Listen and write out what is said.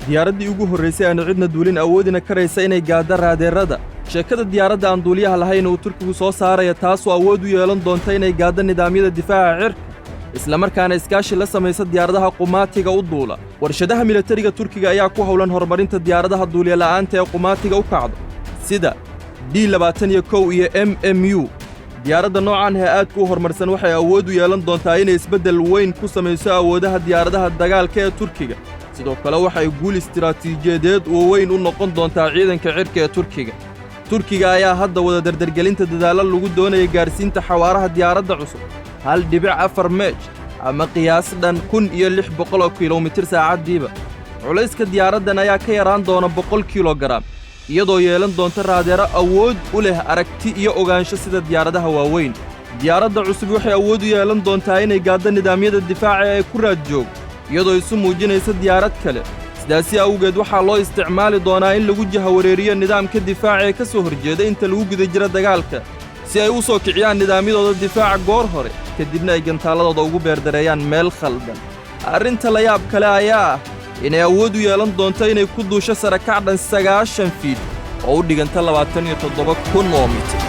Diyaaraddii ugu horraysay aanu cidna duulin, awoodina karaysa inay gaadda raadeerada. Sheekada diyaaradda aan duuliyaha lahayn uu Turkigu soo saaraya, taasoo awood u yeelan doonta inay gaaddo nidaamyada difaaca cirka, islamarkaana iskaashi la samaysa diyaaradaha qumaatiga u duula. Warshadaha milatariga Turkiga ayaa ku howlan horumarinta diyaaradaha duuliyala'aanta ee qumaatiga u kacdo, sida D 21 iyo MMU. Diyaaradda noocan ee aadka u horumarsan waxay awood u yeelan doontaa inay isbeddel weyn ku samayso awoodaha diyaaradaha dagaalka ee Turkiga. Sidoo kale waxay guul istiraatiijiyadeed oo weyn u noqon doontaa ciidanka cirka ee Turkiga. Turkiga ayaa hadda wada dardargelinta dadaallo lagu doonaya gaarsiinta xawaaraha diyaaradda cusub 1.4 Mach, ama qiyaas dhan 1600 kilomitir saacaddiiba. Culayska diyaaraddan ayaa ka yaraan doona 100 kilogaram, iyadoo yeelan doonta raadeero awood u leh aragti iyo ogaansho sida diyaaradaha waaweyn. Diyaaradda cusub waxay awood u yeelan doontaa inay gaaddo nidaamyada difaaca ee ku raad joog, iyadoo isu muujinaysa diyaarad kale. Sidaasi awgeed waxaa loo isticmaali doonaa in lagu jahawareeriyo nidaamka difaaca ee ka soo horjeeda inta lagu guda jiro dagaalka, si ay u soo kiciyaan nidaamyadooda difaaca goor hore, kadibna ay gantaalladooda ugu beerdareeyaan meel khaldan. Arrinta la yaab kale ayaa ah inay awood u yeelan doonto inay ku duusho sarakac dhan 90 feet, oo u dhiganta 27,000 oo mitir.